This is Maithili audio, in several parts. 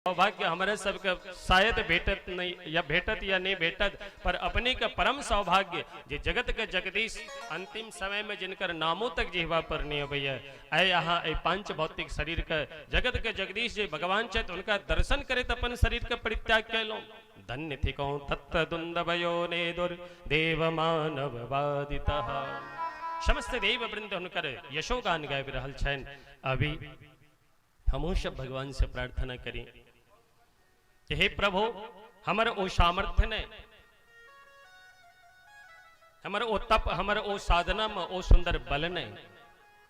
सौभाग्य हमारे सबके शायद भेटत नहीं या भेटत या नहीं भेटत, पर अपने के परम सौभाग्य जे जगत के जगदीश अंतिम समय में जिनकर नामों तक जिहवा पर नहीं अबैया, ऐ यहाँ ए पांच भौतिक शरीर के जगत के जगदीश जे भगवान छथि उनका दर्शन करैत अपन शरीर के परित्याग कैलहुँ। धन्य थिकौं तत्र दुन्दभयो नेदुर देव मानव वादितः। समस्त देव वृंद हुनकर यशोगान गाबि रहल छनि। अभी हमहूँ सब भगवान से प्रार्थना करी कि हे प्रभु, हमर ओ सामर्थ्य नहीं, हमर ओ तप, हमर ओ साधना में ओ सुंदर बल नहीं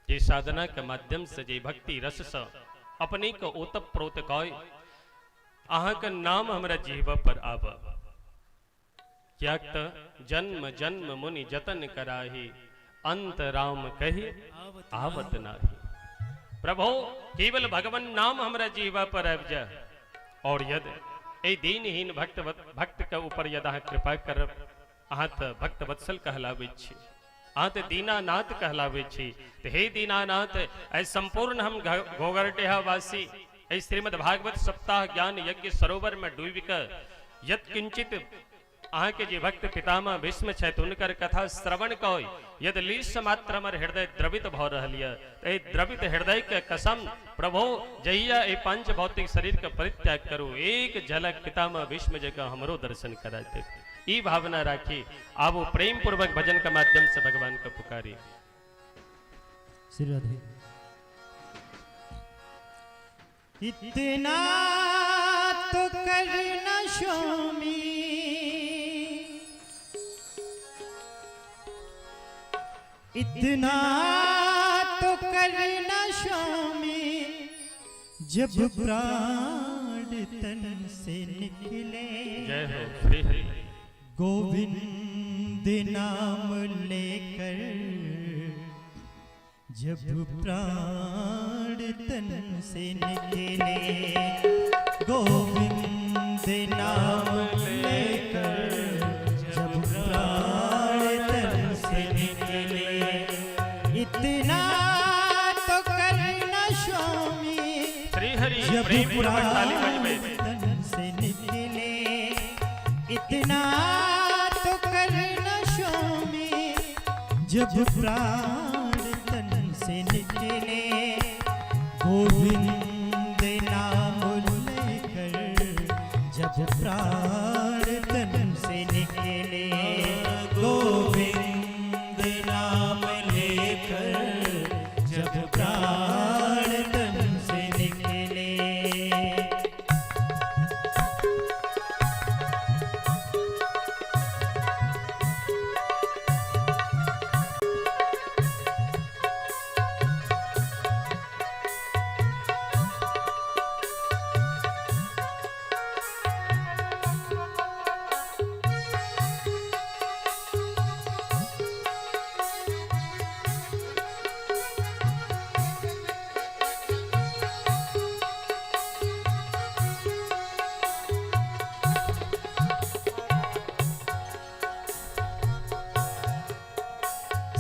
जे साधना के माध्यम से जे भक्ति रस से अपने के ओतप प्रोत कय अहाँ के नाम हमरा जीव पर आब। क्या त जन्म जन्म मुनि जतन कराही, अंत राम कही आवत नाही। प्रभु केवल भगवान नाम हमरा जीवा पर आबि जाए, और यदि एहि दीनहीन भक्त भक्त के ऊपर यदि अहाँ कृपा करब, अहाँ तऽ भक्त वत्सल कहलाबै छी, अहाँ तऽ दीनानाथ कहलाबै छी। तऽ हे दीनानाथ, एहि संपूर्ण हम घोघरडेहा वासी एहि श्रीमद् भागवत सप्ताह ज्ञान यज्ञ सरोवर में डूबि कऽ यत्किंचित अहाँके जे भक्त पितामह भीष्म छथि हुनकर कथा श्रवण कऽ यदि लीस मात्र हमर हृदय द्रवित भऽ रहल यऽ, तऽ एहि द्रवित हृदय के कसम प्रभु, जहिया एहि पंच भौतिक शरीर के परित्याग करू, एक झलक पितामह भीष्म जकाँ हमरो दर्शन करा देब। ई भावना राखी आबू प्रेम पूर्वक भजन के माध्यम से भगवान के पुकारी। श्री राधे। इतना तो करना स्वामी, इतना तो करना स्वामी, जब प्राण तन से निकले, जय हो श्री हरि। गोविंद नाम लेकर जब प्राण तन से निकले, गोविंद नाम लेकर जब प्राण तन से निकले, इतना तो करना स्वामी, श्री हरि जब प्रेम पूर्वक ताली प्राण बजबे। तन से निकले, इतना तो करना स्वामी, जब प्राण तन से निकले, गोविंद नाम लेकर जब प्राण तन से निकले, गोविंद नाम लेकर जब प्राण तन से निकले।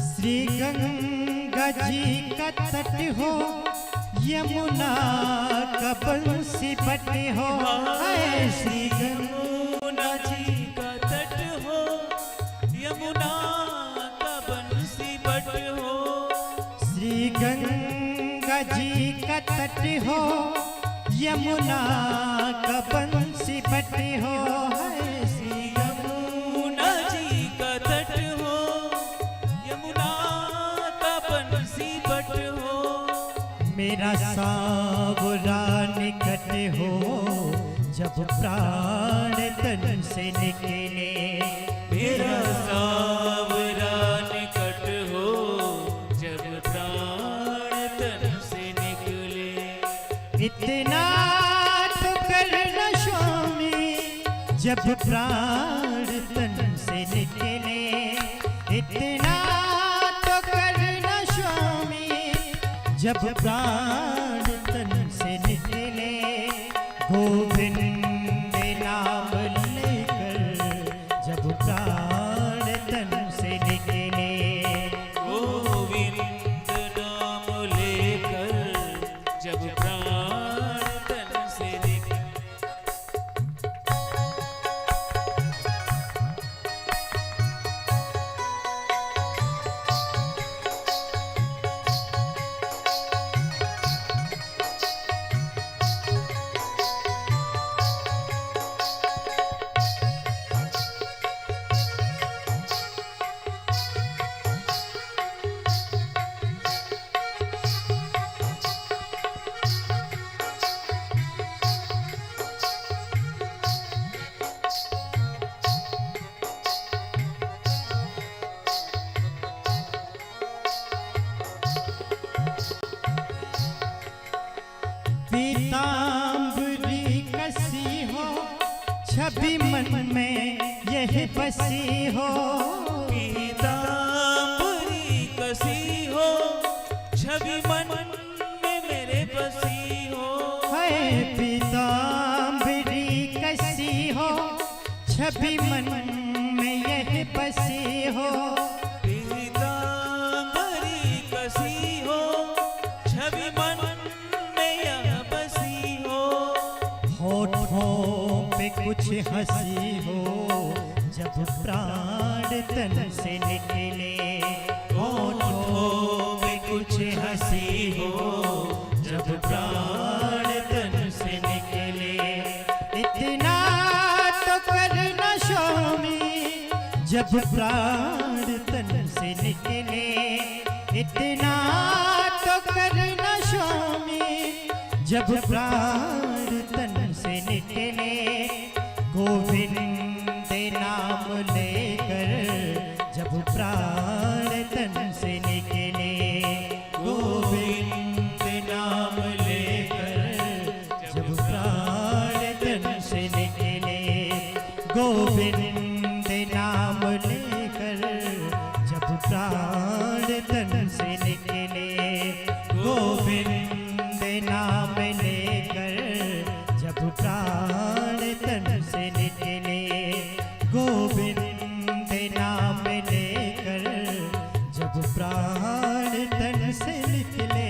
श्री गंगा जी का तट हो, यमुना का बंसी बट हो, हाय श्री यमुना जी का तट हो, यमुना का बंसी बट हो, श्री गंगा जी का तट हो, यमुना का बंसी बट हो, हाय श्री यमुना जी का तट हो, यमुना का बंसी बट हो, मेरा सावरा निकट हो, जब प्राण तन से निकले, मेरा सावरा निकट हो, जब प्राण तन से निकले, इतना तो करना स्वामी, जब प्राण तन से निकले, इतना तो करना स्वामी, जब प्राण तन से निकले, गोविंद नाम लेकर जब प्राण तन से निकले, गोविंद नाम लेकर जब प्राण तन से निकले। छवि मन में यह बसी हो। पीतांबरी कसी हो, छवि मन में मेरे बसी हो। है पीतांबरी कसी हो, छवि मन में यह बसी हो। पीतांबरी कसी हो, छवि मन में यह बसी हो। होठों पे कुछ हंसी हो, जब प्राण तन से निकले। होठों में कुछ हंसी हो, जब प्राण तन से निकले। इतना तो करना स्वामी, जब प्राण तन से निकले। इतना तो करना स्वामी, जब प्राण तन से निकले। गोविंद नाम लेकर जब प्राण तन से निकले। गोविंद नाम लेकर जब प्राण तन से निकले। गोविंद नाम लेकर जब प्राण तन से निकले। गोविंद नाम लेकर जब प्राण तन से निकले। गोविंद नाम लेकर जब प्राण तन से निकले।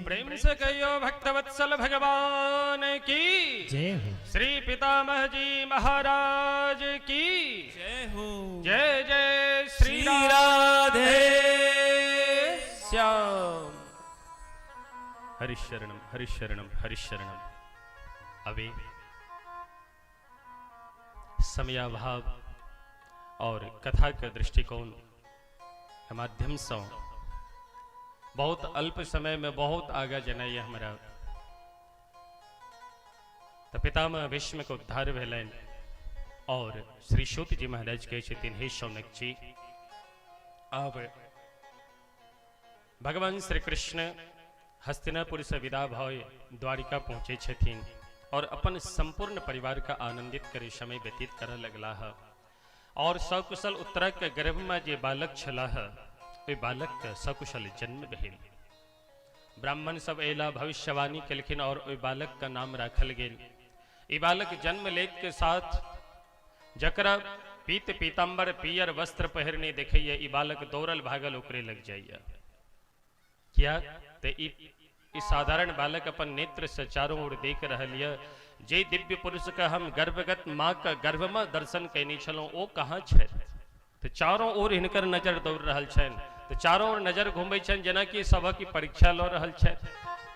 प्रेम से कहियो भक्तवत्सल भगवान की जय हो। श्री पितामह जी महाराज की जय हो। जय जय श्री श्री राधे श्याम। हरिशरणम हरिशरणम हरिशरणम। अभी समयाभाव और कथा के दृष्टिकोण के माध्यम से बहुत अल्प समय में बहुत आगा जनाइए हमारा। तो पितामह भीष्म के उद्धार भेलनि और श्री सूत जी महाराज कहै छथिन, हे शौनक जी, अब भगवान श्री कृष्ण हस्तिनापुर से विदा भय द्वारिका पहुँचे छथिन और अपन संपूर्ण परिवार का आनंदित करे समय व्यतीत करऽ लगलाह। और सकुशल उत्तरा के गर्भ में जे बालक छलाह, ओहि बालक के सकुशल जन्म भेल। ब्राह्मण सब अयला, भविष्यवाणी केलखिन और ओहि बालक का नाम राखल गेल। ई बालक जन्म लेत के साथ जकरा पीत पीताम्बर पियर वस्त्र पहिरने देखैया, ई बालक दौड़ल भागल ओकरे लग जाइया। किया तो ई साधारण बालक अपन नेत्र से चारों ओर देख रहल यऽ, जे दिव्य पुरुष के हम गर्भगत माँ के गर्भ में दर्शन कैने छलहुँ ओ कहाँ छथि। तो चारों ओर हिनकर नजर दौड़ रहल छनि, तो चारों ओर नजर घुमै छनि जेनाकि सभक ई परीक्षा लऽ रहल छथि।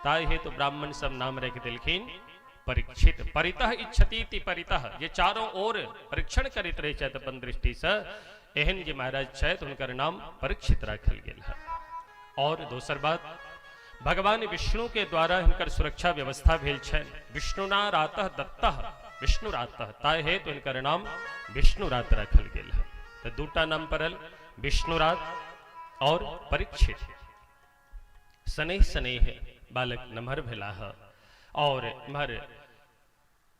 ताहि हेतु ब्राह्मण सब नाम राखि देलखिन परीक्षित। परितः इच्छति इति परितः, जे चारों ओर परीक्षण करैत रहै छथि अपन दृष्टि से, एहन जे महाराज छथि हुनकर नाम परीक्षित राखल गेल है। और दोसर बात, भगवान विष्णु के द्वारा हिनकर सुरक्षा व्यवस्था भेल छनि। विष्णुना रातः दत्तः विष्णु रातः, ताहि हेतु हिनकर नाम विष्णुरात राखल गेल है। तो दूटा नाम पड़ल, विष्णुरात और परीक्षित। स्नेह स्नेह बालक नमहर भेलाह और एम्हर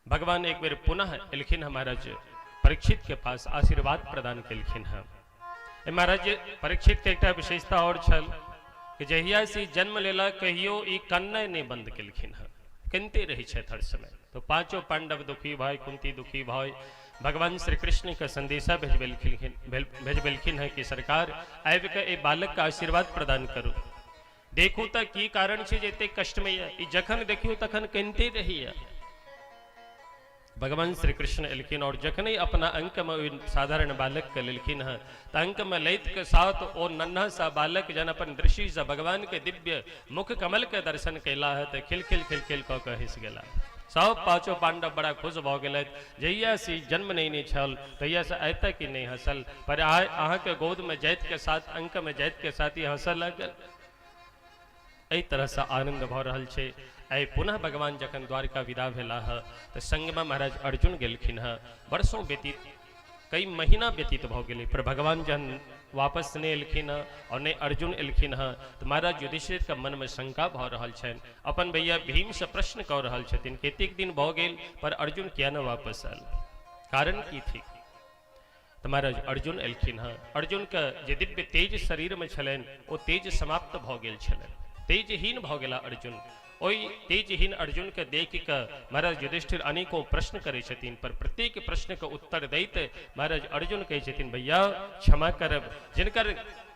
भगवान एक बेर पुनः एलखिन हँ महाराज परीक्षित के पास, आशीर्वाद प्रदान केलखिन हँ। महाराज परीक्षित के एकटा विशेषता और छल कि जहिया से जन्म लेला कहियो ई कन्नै नहि बंद केलखिन हँ, कनिते रहै छथि हर समय। तो पांचों पांडव दुखी भाई, कुंती दुखी भाई, भगवान श्री कृष्ण के संदेशा भेजबेलखिन हँ कि सरकार आबि कऽ एहि बालक के आशीर्वाद प्रदान करू। देखू तऽ की कारण छै जे एतेक कष्टमे यऽ, ई जखन देखियौ तखन कनिते रहैया। भगवान श्री कृष्ण एलखिन और जखने अपना अंक में ओहि साधारण बालक के लेलखिन हँ, तऽ अंक में लैत के साथ ओ नन्हा सा बालक जन अपन दृष्टि से भगवान के दिव्य मुख कमल के दर्शन कैला है, तऽ खिल खिल खिल खिल कऽ के हँसि गेला। सब पांचों पांडव बड़ा खुश भऽ गेलथि। जहिया से जन्म नहि छल तहिया से आइ तक ही नहीं हंसल, पर आइ अहाँके गोद में जाइत के साथ, अंक में जाइत के साथ ही हंसऽ लागल। एहि तरह से आनंद भऽ रहल छै। आइ पुनः भगवान जखन द्वारका विदा भेलाह तऽ संगमे महाराज अर्जुन गेलखिन हँ। वर्षों व्यतीत कई महीना व्यतीत भऽ गेलै, पर भगवान जहन वापस नहि एलखिन हँ आओर नहि अर्जुन एलखिन हँ, तऽ महाराज युधिष्ठिरके मनमे शंका भऽ रहल छनि। अपन भैया भीमसँ प्रश्न कऽ रहल छथिन कि एतेक दिन भऽ गेल पर अर्जुन किया नहि वापस आयल, कारण की थिक? तऽ महाराज अर्जुन एलखिन हँ। अर्जुनके जे दिव्य तेज शरीरमे छलनि ओ तेज समाप्त भऽ गेल छलनि, तेजहीन भऽ गेला अर्जुन। ओहि तेजहीन अर्जुनके देखि कऽ महाराज युधिष्ठिर अनेकों प्रश्न करै छथिन, पर प्रत्येक प्रश्नके उत्तर दैत महाराज अर्जुन कहै छथिन, भैया क्षमा करब, जिनकर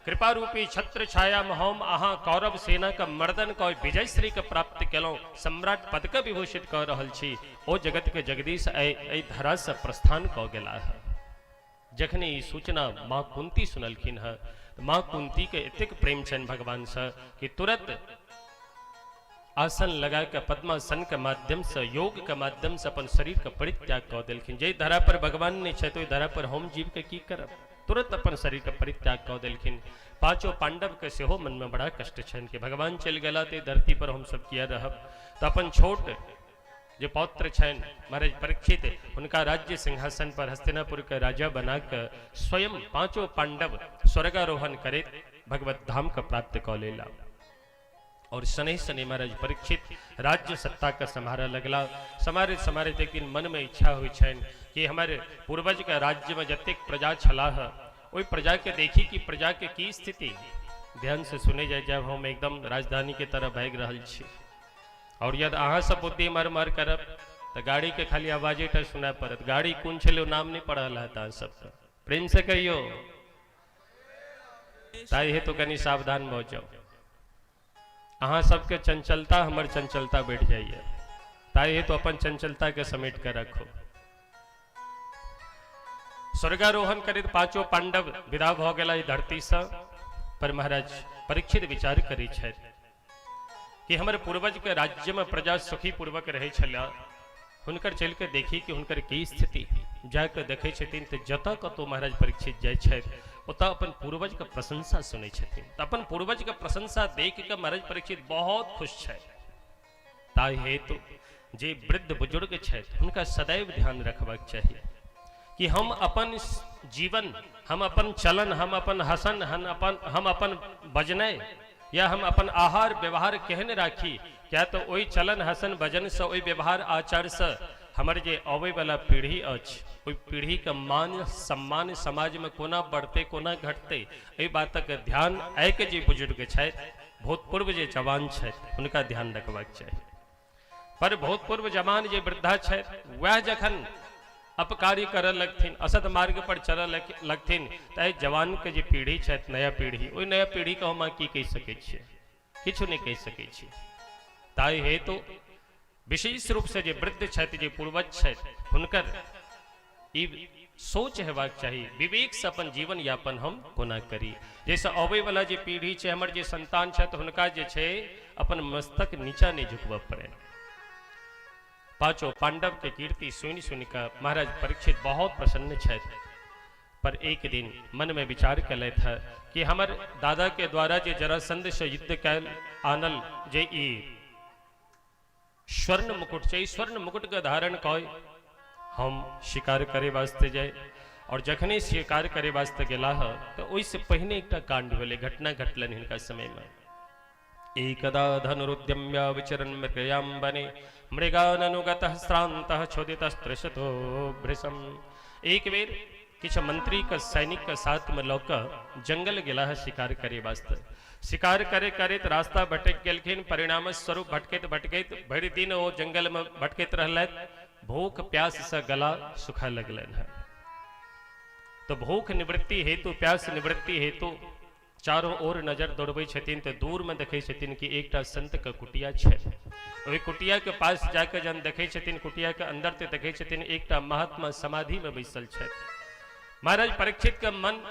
कृपा रूपी छत्र छाया में हम अहाँ कौरव सेना के मर्दन कऽ विजयश्री के प्राप्त केलहुँ, सम्राट पद के विभूषित कऽ रहल छी, ओ जगत के जगदीश एहि धरा से प्रस्थान कऽ गेला है। जखने ई सूचना माँ कुंती सुनलखिन हँ, तऽ माँ कुंती के एतेक प्रेम छनि भगवान से कि तुरंत आसन लगा के पद्मासन के माध्यम से, योग के माध्यम से अपन शरीर के परित्याग कऽ देलखिन। जाहि धरा पर भगवान नहीं छथि ओहि धरा पर हम जीव के की करब, तुरंत अपन शरीर के परित्याग कऽ देलखिन। पांचों पांडव के सेहो मन में बड़ा कष्ट छनि कि भगवान चलि गेला तऽ धरती पर हम सब किया रहब। तऽ अपन छोट जे पौत्र छनि महाराज परीक्षित, हुनका राज्य सिंहासन पर हस्तिनापुर के राजा बना के स्वयं पांचों पांडव स्वर्गारोहण करैत भगवत धाम के प्राप्त कऽ लेला। और शनै शनै महाराज परीक्षित राज्य सत्ता के सम्हारऽ लगला। सम्हारैत सम्हारैत एक दिन मन में इच्छा होइ छनि कि हमर पूर्वज के राज्य में जतेक प्रजा छलाह ओहि प्रजा के देखी कि प्रजा के की स्थिति। ध्यान से सुने जाय, जब हम एकदम राजधानी के तरफ भागि रहल छी और यदि अहाँ सब बुद्धि मर मर करब तऽ गाड़ी के खाली आवाजे टा सुनाय पड़त, गाड़ी कोन छलै ओ नाम नहि पढ़ल हैत अहाँ सबके। प्रेम से कहियौ, ताहि हेतु कनि सावधान भऽ जाउ। अहाँ सबके चंचलता हमर चंचलता बढ़ि जाइए, ताहि हेतु अपन चंचलता के समेट के रखू। स्वर्गारोहण करैत पांचों पांडव विदा भऽ गेला ई धरतीसँ। पर महाराज परीक्षित विचार करै छथि कि हमर पूर्वज के राज्य में प्रजा सुखी पूर्वक रहै छला, हुनकर चलि के देखी कि हुनकर की स्थिति। जाके देखै छथिन तऽ जतऽ कतौ महाराज परीक्षित जाइ छथि ओतऽ अपन पूर्वज के प्रशंसा सुनै छथिन। तऽ अपन पूर्वज के प्रशंसा देख के महाराज परीक्षित बहुत खुश छथि। ताहि हेतु जे वृद्ध बुजुर्ग छथि हुनका सदैव ध्यान रखबाक चाही कि हम अपन जीवन, हम अपन चलन, हम अपन हसन, हम अपन बजनाइ या हम अपन आहार व्यवहार केहन राखी, किया तऽ ओहि चलन हसन भजनसँ, ओहि व्यवहार आचारसँ हमर जे अबैवला पीढ़ी अछि ओहि पीढ़ीके मान सम्मान समाजमे कोना बढ़तै कोना घटतै, एहि बातक ध्यान आइके जे बुजुर्ग छथि, भूतपूर्व जे जवान छथि हुनका ध्यान रखबाक चाही। पर भूतपूर्व जवान जे वृद्धा छथि वएह जखन अपकार्य करऽ लगथिन, असत मार्ग पर चलऽ लगथिन, तऽ एहि जवानके जे पीढ़ी छथि, नया पीढ़ी, ओहि नया पीढ़ीके हम अहाँ की कहि सकै छियै? किछु नहि कहि सकै छी। ताहि हेतु विशेष रूपसँ जे वृद्ध छथि, जे पूर्वज छथि, हुनकर ई सोच हेबाक चाही, विवेकसँ अपन जीवन यापन हम कोना करी, जाहिसँ अबैवला जे पीढ़ी छै, हमर जे संतान छथि, हुनका जे छै अपन मस्तक नीचा नहि झुकबऽ पड़े। पाँचों पांडव के कीर्ति सुनि सुनि कऽ महाराज परीक्षित बहुत प्रसन्न छथि। पर एक दिन मन में विचार कयलथि है कि हमर दादा के द्वारा जे जरासंध से युद्ध कयल आनल जे ई स्वर्ण मुकुट छै, स्वर्ण मुकुट के धारण कय हम शिकार करे वास्ते जाय। और जखने शिकार करे वास्ते गेलाह तऽ ओहिसँ पहिने एकटा कांड भेलै, घटना घटलनि हिनका समयमे। एकदा धनुरुद्यम्य विचरन् मृगयां वने मृगाननुगतः श्रान्तः क्षुधितस्त्रशतो भृशम्। एक बेर किछु मंत्री के सैनिक के साथ में लऽ कऽ जंगल गेलाह शिकार करे वास्ते। शिकार करे करैत रास्ता भटकि गेलखिन, परिणाम स्वरूप भटकैत भटकैत भरि दिन ओ जंगल में भटकैत रहलथि। भूख प्यास से गला सुखा लगलनि हँ। तो भूख निवृत्ति हेतु, प्यास निवृत्ति हेतु चारों ओर नजर दौड़बै छथिन तऽ दूरमे देखै छथिन कि एकटा संतके कुटिया छै। ओहि कुटियाके पास जाके जहन देखै छथिन कुटियाके अंदर तऽ देखै छथिन एकटा महात्मा समाधिमे बैसल छथि। महाराज परीक्षितके मन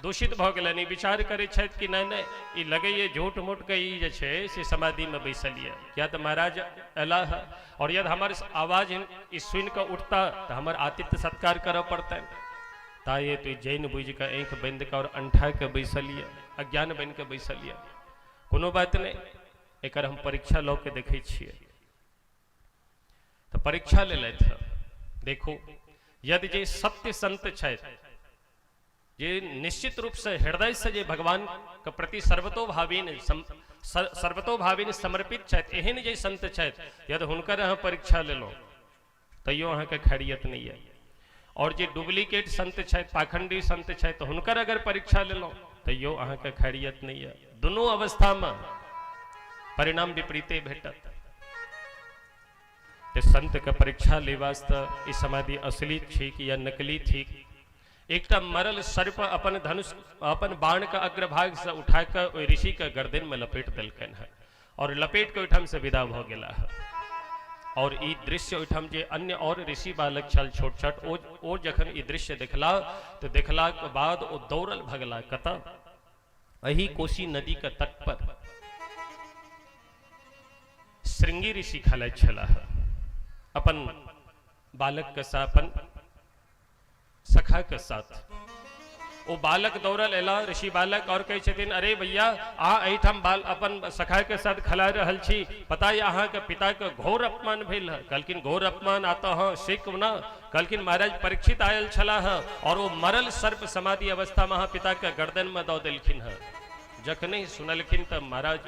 दूषित भऽ गेलनि। विचार करै छथि कि नहि नहि, ई लगैए झूठ मूठके ई जे छै से समाधिमे बैसल यऽ, किया तऽ महाराज अयलाह और यदि हमर आवाज ई सुनि कऽ उठता तऽ हमर आतिथ्य सत्कार करऽ पड़तनि। ताहि हेतु जैन बुझि कऽ आँखि बन्द कऽ और अंठा कऽ बैसल यऽ, अज्ञान बनि कऽ बैसल यऽ। कोनो बात नहि, एकर हम परीक्षा लऽ के देखै छियै। तऽ परीक्षा लेलथि हँ। देखू, यदि जे सत्य संत छथि जे निश्चित रूप से हृदय से जे भगवान के प्रति सर्वतोभावेन सर्वतोभावेन समर्पित छथि, एहन जे संत छथि, यदि हुनकर अहाँ परीक्षा लेलहुँ तैयो अहाँके खैरियत नहीं है। और जे डुप्लीकेट संत छथि, पाखंडी संत छथि, तो हुनकर अगर परीक्षा लेलहुँ तैयो अहाँके खैरियत नहीं है। दुनू अवस्थामे परिणाम विपरीते भेटत। ते संत के परीक्षा ले वास्ते ई समाधि असली ठीक या नकली ठीक। एकटा मरल सर्प अपन धनुष अपन बाण के अग्रभाग से उठा के ओहि ऋषि के गर्दन में लपेट देलकनि है और लपेट के ओहिठाम से विदा भऽ गेला है। और ई दृश्य ओहिठाम जे अन्य और ऋषि बालक छल छोट छोट, ओ जखन ई दृश्य देखला तो देखला के बाद ओ दौड़ल भगला कतऽ, एही कोसी नदी के तट पर श्रृंगी ऋषि खेलाइत छलाह अपन बालक के साथ, अपन सखा के साथ। ओ बालक दौड़ल एला ऋषि बालक और कहै छथिन, अरे भैया अहाँ एहिठाम बाल अपन सखा के साथ खेला रहल छी, पता है अहाँ के पिता के घोर अपमान भेल है। कहलखिन घोर अपमान आता हँ से कोना? कहलखिन महाराज परीक्षित आयल छलाह और ओ मरल सर्प समाधि अवस्था में अहाँ पिता के गर्दन में दऽ देलखिन हँ। जखने सुनलखिन तऽ महाराज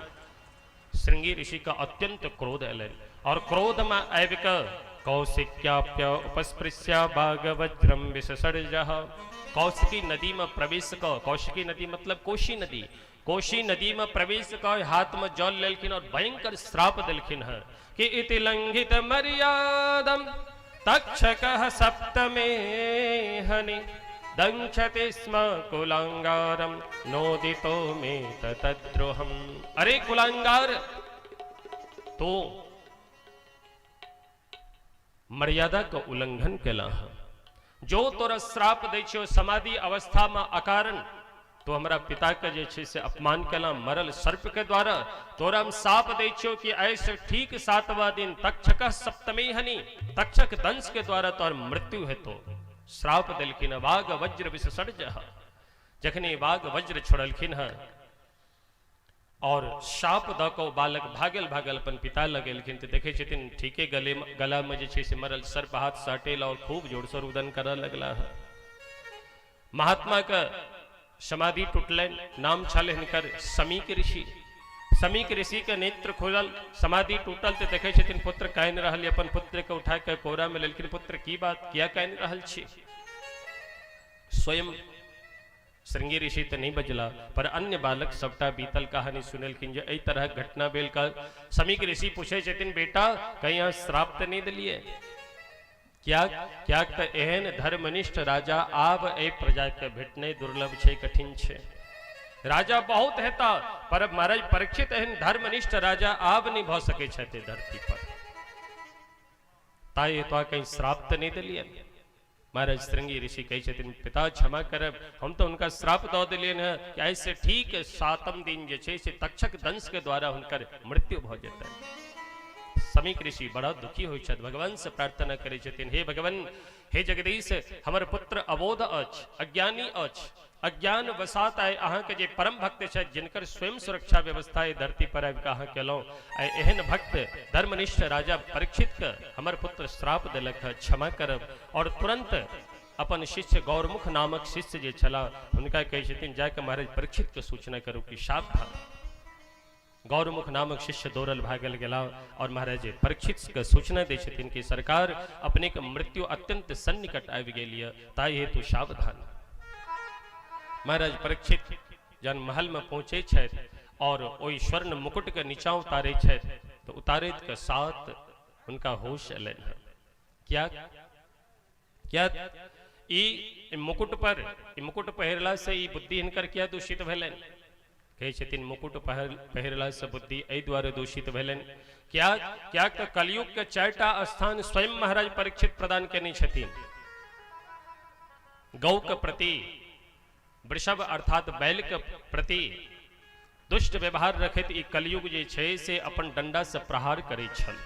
श्रृंगी ऋषि का अत्यंत क्रोध एलनि और क्रोध में आबि कऽ कौशिक्याप्य उपस्पृश्य बाघवज्रम विससर्जः, कौशिकी नदी में प्रवेश कऽ, कौशिकी नदी मतलब कोशी नदी, कोशी नदी में प्रवेश कऽ हाथ में जल लेलखिन और भयंकर श्राप देलखिन हँ कि इति लंघित मर्यादम तक्षकः सप्तमे हनि दंशति स्म कुलांगारम नोदितो मे तद्रोहम। अरे कुलांगार, तो मर्यादा के उल्लंघन केला हँ, जो तोरा श्राप दै छियौ समाधि अवस्था में अकारण तो हमरा पिता के जे छै से अपमान केला मरल सर्प के द्वारा, तोरा हम साप दै छियौ कि ऐसे ठीक सातवा दिन तक्षक सप्तमी हनि, तक्षक दंश के द्वारा तोहर मृत्यु हेतो। श्राप देलखिन वाघ वज्र विसर्ज। जखने वाघ वज्र छोड़लखिन हँ और शाप दऽ कऽ ओ बालक भागल भागल अपन पिता लग गेलखिन तऽ देखै छथिन ठीके गले गला में जे छै से मरल सर्प हाथ से हटेल और खूब जोर से रुदन करऽ लगला हँ। महात्मा के समाधि टूटलनि, नाम छल हिनकर समीक ऋषि। समीक ऋषि के नेत्र खुलल, समाधि टूटल तऽ देखै छथिन पुत्र कानि रहल, अपन पुत्र के उठा के कोरा में लेलखिन, पुत्र की बात, किया कानि रहल छी? स्वयं श्रृंगी ऋषि तऽ नहि बजला, पर अन्य बालक सबटा बीतल कहानी सुनेलखिन जे एहि तरहक घटना भेल। का समीक ऋषि पूछै छथिन, बेटा कहीं अहाँ श्राप तऽ नहि देलियै? क्या क्या तऽ एहन धर्मनिष्ठ राजा आब एहि प्रजा के भेटनाइ दुर्लभ छै, कठिन छै। राजा बहुत हेता, पर महाराज परीक्षित एहन धर्मनिष्ठ राजा आब नहि भऽ सकै छथि धरती पर, ताहि हेतु कहीं श्राप तऽ नहि देलियै? महाराज श्रृंगी ऋषि कहै छथिन, पिता क्षमा करब, हम तऽ हुनका श्राप दऽ देलियनि हँ कि आइसँ ठीक सातम दिन जे छै से तक्षक दंश के द्वारा हुनकर मृत्यु भऽ जेतनि। समीक ऋषि बड़ा दुखी होइ छथि, भगवान से प्रार्थना करै छथिन, हे भगवान, हे जगदीश, हमर पुत्र अबोध अछि, अज्ञानी अछि, अज्ञान वसात आइ अहाँके जे परम भक्त छथि, जिनकर स्वयं सुरक्षा व्यवस्था एहि धरती पर आबि कऽ अहाँ केलहुँ, आइ एहन भक्त धर्मनिष्ठ राजा परीक्षित के हमर पुत्र श्राप देलक हँ, क्षमा करब। और तुरंत अपन शिष्य गौरमुख नामक शिष्य जे छलाह हुनका कहै छथिन, जाके महाराज परीक्षित के सूचना करू कि सावधान। गौरमुख नामक शिष्य दौड़ल भागल गेला और महाराज परीक्षित के सूचना दै छथिन कि सरकार अपने के मृत्यु अत्यंत सन्निकट आबि गेल यऽ, ताहि हेतु सावधान। महाराज परीक्षित जहन महल में पहुँचे छथि और ओहि स्वर्ण मुकुट के नीचा उतारे छथि तऽ उतारैत के साथ हुनका होश एलनि हँ। क्या क्या ई मुकुट पर ई मुकुट पहिरला से ई बुद्धि हिनकर किया दूषित भेलनि? कहै छथिन मुकुट पहिरला से बुद्धि एहि दुआरे दूषित भेलनि क्या क्या तऽ कलयुग के 4टा स्थान स्वयं महाराज परीक्षित प्रदान केने छथिन। गौ के प्रति, वृषभ अर्थात बैल के प्रति दुष्ट व्यवहार रखैत ई कलयुग जे छै से अपन डंडा से प्रहार करै छल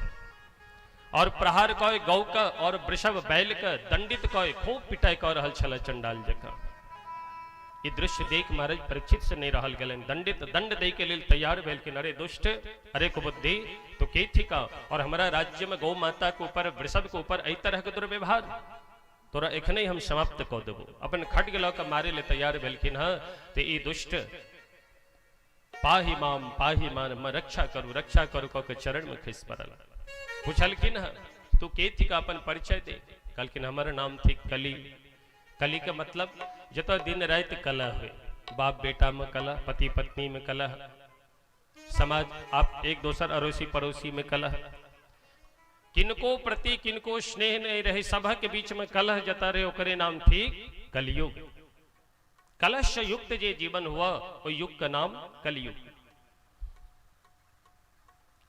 और प्रहार कऽ गौ के और वृषभ बैल के दंडित कऽ खूब पिटाई कऽ रहल छल चंडाल जकाँ। ई दृश्य देख महाराज परीक्षित से नहीं रहल गेलनि, दंडित दंड दै के लेल तैयार भेलखिन। अरे दुष्ट, अरे कुबुद्धि, तो के थिका और हमारा राज्य में गौ माता के ऊपर वृषभ के ऊपर एहि तरह के दुर्व्यवहार। तोरा एखने हम समाप्त कऽ देबो। अपन खड्ग लऽ कऽ मारे ले तैयार भेलखिन हँ तऽ ई दुष्ट पाही माम पाही मान, रक्षा करू रक्षा करू कऽ के चरण में खसि पड़ल। पूछलखिन हँ, तू के थिक, अपन परिचय दे। कहलखिन हमर नाम थिक कली। कली के मतलब जतऽ दिन राति कलह हुए, बाप बेटा में कलह, पति पत्नी में कलह, समाज आप एक दोसर अड़ोसी पड़ोसी में कलह, किनको प्रति किनको स्नेह नहीं रहे, सभक बीच में कलह जता रहे, ओकरे नाम थिक कलयुग। कलश युक्त जे जीवन हुआ वो युग का नाम कलयुग।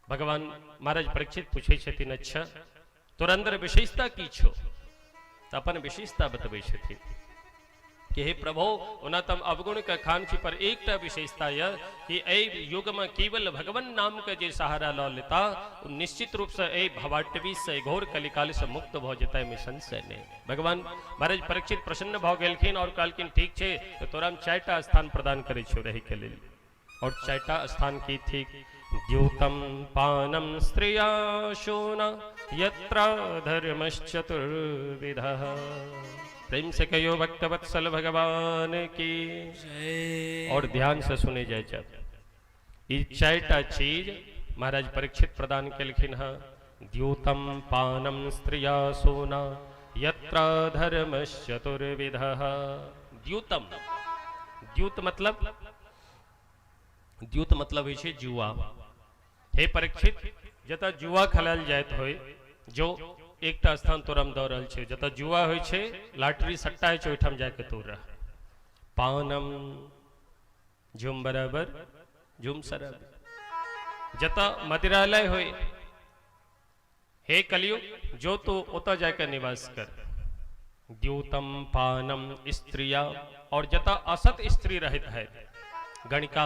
भगवान महाराज परीक्षित पूछे छथिन, अच्छा तोर अंदर विशेषता की छो? तऽ अपन विशेषता बतबै छथिन कि हे प्रभु, ओना तऽ हम अवगुण के खान छी, पर एकटा विशेषता यह कि एहि युग में केवल भगवान नाम के जे सहारा लऽ लेता ओ निश्चित रूप से एहि भवाटवी से घोर कलिकाल से मुक्त भऽ जेता, एहिमे संशय नहि। भगवान महाराज परीक्षित प्रसन्न भऽ गेलखिन और कहलखिन ठीक छै, तऽ तोरा हम 4टा स्थान प्रदान करै छियौ रहै के लेल। और 4टा स्थान की थिक? द्यूतम पानम स्त्रिया शोना यत्र धर्मश्चतुर्विधः। प्रेम से कहियो भक्तवत्सल भगवान की जय। और ध्यान से सुने जाए जब ई 4टा चीज महाराज परीक्षित प्रदान केलखिन हँ। द्यूतम पानम स्त्रिया सोना यत्र धर्मश्चतुर्विधः। द्यूतम, द्यूत मतलब, द्यूत मतलब होइ छै जुआ। हे परीक्षित, जतऽ जुआ खेलायल जाइत होइ, जो एकटा स्थान तोरा हम दऽ रहल छियौ, जतऽ जुआ होइ छै, लॉटरी सट्टा होइ छै, ओहिठाम जाके तू रह। पानम झुम बराबर झुम शराब, जतऽ मदिरालय होइ, हे कलयुग, जो तू ओतऽ जाके निवास कर। द्यूतम पानम स्त्रिया, और जतऽ असत स्त्री रहत है गणिका,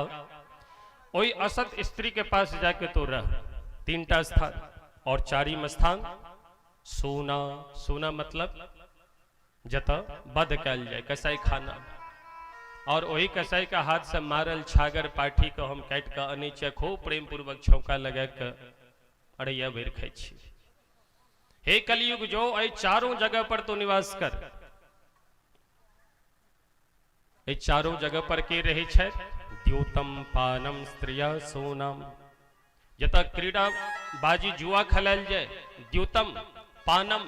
ओहि असत स्त्री के पास जाके तू रह। 3टा स्थान। और 4म स्थान सोना। सोना मतलब जतऽ वध कयल जाय, कसाई खाना, और ओहि कसाई के हाथ से मारल छागर पाठी के हम काटि कऽ अनै छियै, खूब प्रेम पूर्वक छौंका लगा कऽ अढ़ैया भरि खाइ छी। हे कलयुग, जो एहि चारों जगह पर तू निवास कर। एहि चारों जगह पर के रहै छथि? द्यूतम पानम स्त्रिया सोनम, जतऽ क्रीड़ा बाजी जुआ खेलायल जाय, द्यूतम पानम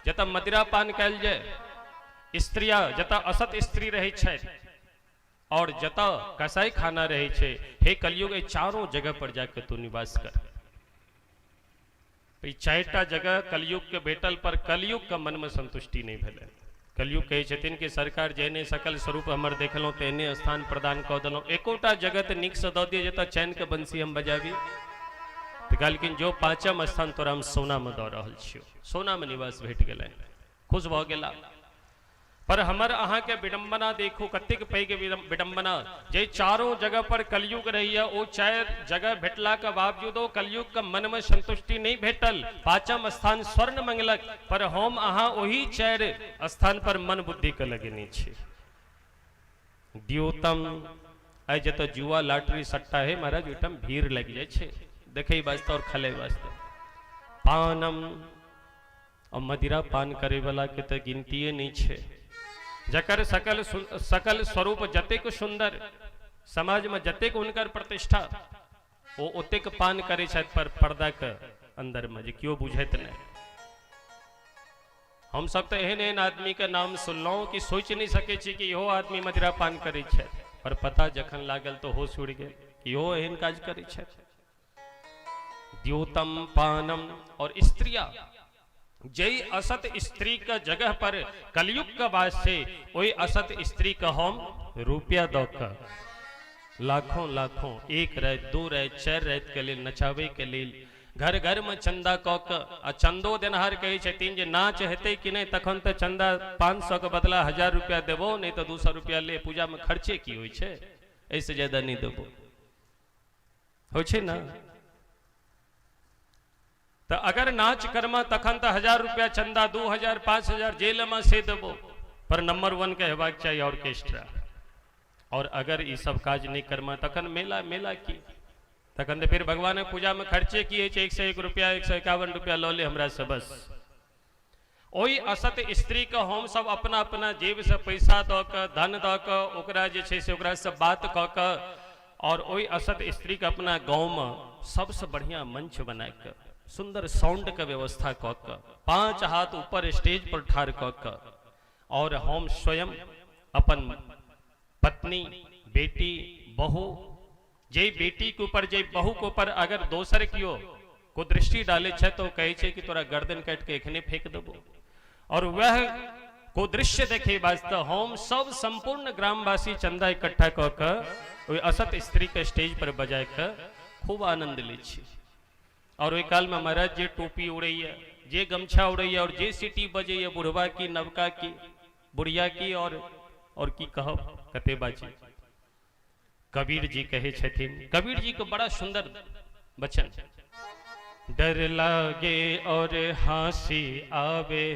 जतऽ मदिरा पान कयल जाय, स्त्रिया जतऽ असत स्त्री रहै छथि, और जतऽ कसाई खाना रहै छै। हे कलयुग, एहि चारों जगह पर जाके तू निवास कर। ई 4टा जगह कलयुग के भेटल, पर कलयुग के मन में संतुष्टि नहीं भेलै। कलयुग कहै छथिन कि सरकार जेहने सकल स्वरूप हमर देखलहुँ तेहने स्थान प्रदान कऽ देलहुँ, एकोटा जगह तऽ नीकसँ दऽ दिअ जतऽ चैन के बंसी हम बजाबी। तऽ कहलखिन जो 5म स्थान तोरा हम सोना में दऽ रहल छियौ। सोना में निवास भेट गेलै, खुश भऽ गेला। पर हमर अहाँके विडम्बना देखू, कतेक पैघ विडम्बना, जे चारों जगह पर कलयुग रहैया, ओ 4 जगह भेटला के बावजूदो कलयुग के मन में संतुष्टि नहीं भेटल। 5म स्थान स्वर्ण मंगलक, पर हम अहाँ ओही 4 स्थान पर मन बुद्धि के लगेने छी। द्यूतम, आइ जतऽ जुआ लॉटरी सट्टा है महाराज, ओहिठाम भीड़ लागि जाइ छै देखै वास्ते और खेलै वास्ते। पानम, और मदिरा पान करे वाला के तऽ गिनतिये नहीं छै। जकर सकल स्वरूप जतेक सुंदर, समाज में जतेक हुनकर प्रतिष्ठा, ओ ओतेक पान करे छथि, पर पर्दा के अंदर में जे केओ बुझैत नहीं। हम सब तऽ एहन एहन आदमी के नाम सुनलहुँ कि सोचि नहीं सकै छी कि इहो आदमी मदिरा पान करै छथि, पर पता जखन लागल तऽ होश उड़ि गेल कि इहो एहन काज करै छथि। द्यूतम पानम और स्त्रिया, जै असत स्त्री के जगह पर कलयुग के वास छै, ओहि असत स्त्री के हम रुपया दऽ कऽ लाखों लाखों 1 राति 2 राति 4 राति के लेल नचाबै के लेल घर घर में चंदा कऽ कऽ, आ चंदो देनहार कहै छथिन जे नाच हेतै कि नहि तखन तऽ चंदा 500 के बदला 1000 रुपया देबो, नहि तऽ 200 रुपया ले, पूजा में खर्चे की होइ छै, एहिसँ ज्यादा नहि देबो। होइ छै ने? तऽ अगर नाच करमा तखन तऽ 1000 रुपया चंदा, 2000 5000 जे लेमा से देबो, पर नंबर 1 के हेबाक चाही ऑर्केस्ट्रा। और अगर ई सब काज नहि करमा तखन मेला मेला की, तखन तऽ फिर भगवानक पूजा में खर्चे की होइ छै, 101 रुपया 151 रुपया लऽ ले हमरा से बस। ओहि असत स्त्रीके हमसभ अपना अपना जेबसँ पैसा दऽ कऽ, धन दऽ कऽ, ओकरा जे छै से ओकरासँ बात कऽ कऽ और ओहि असत स्त्रीके अपना गाँवमे सबसँ बढ़िआँ मंच बना कऽ, सुन्दर साउंडके व्यवस्था कऽ कऽ, 5 हाथ ऊपर स्टेज पर ठाढ़ कऽ कऽ और हम स्वयं अपन पत्नी, बेटी, बहू, जे बेटी के ऊपर जे बहू के ऊपर अगर दोसर कियो कुदृष्टि डाले छै तो कहै छै कि तोरा गर्दन काटि के एखने फेंक देबो। और वह कुदृश्य देखे वास्ते हम सब संपूर्ण ग्रामवासी चंदा इकट्ठा कऽ कऽ ओहि असत स्त्री के स्टेज पर बजाय कऽ खूब आनंद लै छी। और ओहि काल में महाराज जे टोपी उड़ैया, जे गमछा उड़ैया और जे सीटी बजैया, बुढ़वा की, नवका की, बुढ़िया की, और की कहब, कते बाजी। कबीर जी कहे छथिन, कबीर जी के बड़ा सुंदर वचन, डर लागे और हंसी आवे,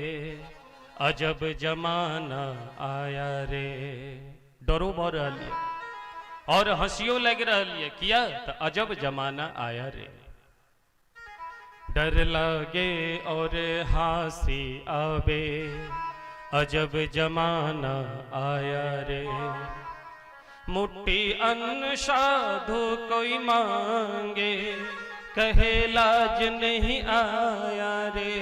अजब जमाना आया रे। डरो भऽ रहल ये और हंसियो लग रहल ये, किया तो अजब जमाना आया रे। डर लागे और हंसी आवे, अजब जमाना आया रे। मुट्ठी अन्न साधु कोई मांगे, कहे लाज नहीं आया रे।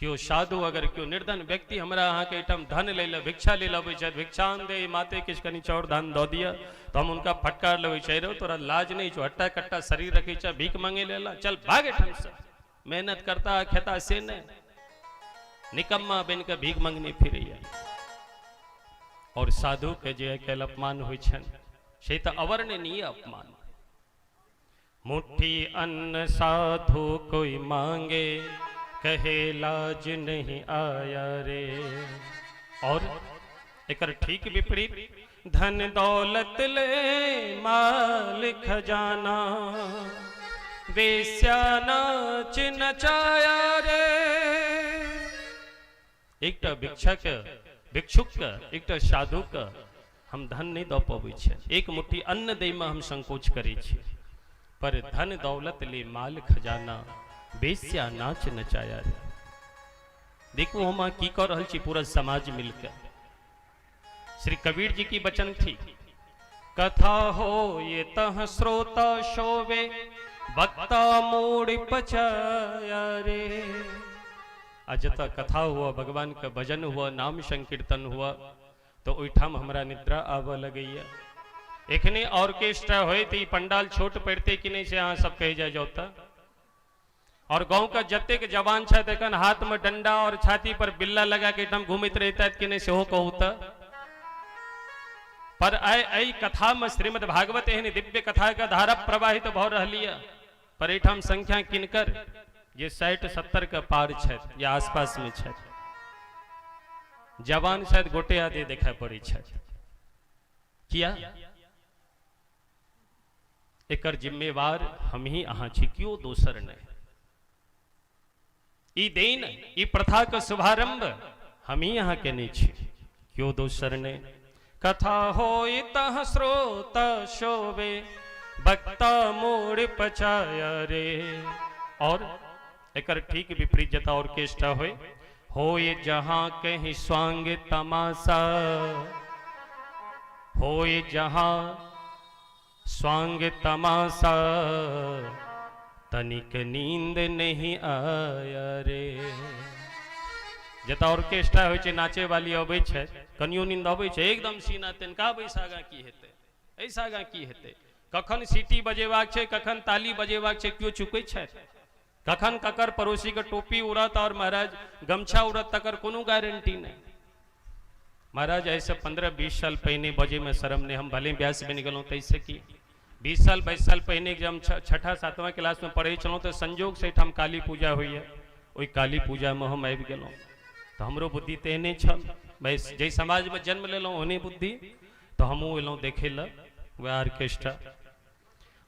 क्यों साधु अगर क्यों निर्धन व्यक्ति हमरा अहाँ के एहिठाम धन लै लए, भिक्षा लै लए अबै छथि, भिक्षान दे माते किछु कनि चाउर धान दऽ दिअ, तऽ हम हुनका फटकार लगै छै, रौ तोरा लाज नहि छौ, हट्टा कट्टा शरीर रखै छह, भीख मांगे ले ला, चल भाग एहिठामसँ, मेहनत करता खेता से नहि, निकम्मा बनि कऽ भीख मंगने फिरैया। और साधु के जे आइ काल्हि अपमान होइ छनि से तऽ अवर्णनीय अपमान। मुट्ठी अन्न साधु कोई मांगे, कहे लाज नहीं आया रे। और एकर ठीक विपरीत, धन दौलत ले माल खजाना, वेश्या नाच नचाया रे। एकटा भिक्षक भिक्षुक के, एकटा साधु के हम धन नहीं दऽ पबै छियै, एक मुट्ठी अन्न दै में हम संकोच करै छियै, पर धन दौलत ले माल खजाना, वेश्या नाच नचाया रे। देखू हम अहाँ की कऽ रहल छी पूरा समाज मिलके। श्री कबीर जी की वचन थी, कथा हो ये तह श्रोता शोवे, वक्ता मूड़ पचाया रे। आ जतऽ कथा हुआ, भगवान के भजन हुआ, नाम संकीर्तन हुआ, तो ओहिठाम हमरा निद्रा आबऽ लगैया। एखने ऑर्केस्ट्रा होइत ई पंडाल छोट पड़तै कि नहीं से अहाँ सब कहि जाय जाउ तऽ। और गाँव के जतेक जवान छथि एखन हाथ में डंडा और छाती पर बिल्ला लगा के एहिठाम घूमैत रहितथि कि नहीं सेहो कहू तऽ। पर आइ एहि कथा में श्रीमद् भागवत एहन दिव्य कथा के धारा प्रवाहित भऽ रहल यऽ, पर एहिठाम संख्या किनकर जे 60-70 के पार छथि या आसपास में छथि, जवान शायद गोटे आधे देखाइ पड़ै छथि। किया? एकर जिम्मेवार हम ही अहाँ छी, क्यों दोसर नहीं। ई देन ई प्रथा के शुभारंभ हम ही अहाँ के नहीं छी, क्यों दोसर नहीं। कथा होई तह श्रोता शोभे, वक्ता मोड़ पचाया रे। और एकर ठीक विपरीत जता ऑर्केस्ट्रा होए, होए जहां कहीं स्वांग तमाशा, होए जहां स्वांग तमाशा, तनिक नींद नहीं आया रे। जतऽ ऑर्केस्ट्रा होइ छै, नाचे वाली अबै छै, कनियो नींद अबै छै, एकदम सीना तनिका बैस आगाँ की हेतै, एहिसँ आगाँ की हेतै, कखन सीटी बजेबाक छै, कखन ताली बजेबाक छै, केओ चुकै छथि? कखन ककर पड़ोसीके टोपी उड़त और महाराज गमछा उड़त तकर कोनो गारंटी नहि। महाराज एहिसँ 15-20 साल पहिने बजैमे शरम नहि, हम भले व्यास बनि गेलहुँ ताहिसँ की, 20 साल 22 साल पहिने जब हम छठा सातवां क्लासमे पढ़ै छलहुँ तऽ संजोगसँ एहिठाम काली पूजा होइए, ओहि काली पूजामे हम आबि गेलहुँ, तऽ हमरो बुद्धि तेहने छल, भाइ जाहि समाजमे जन्म लेलहुँ ओहने बुद्धि, तऽ हमहूँ एलहुँ देखै लए वएह ऑर्केस्ट्रा।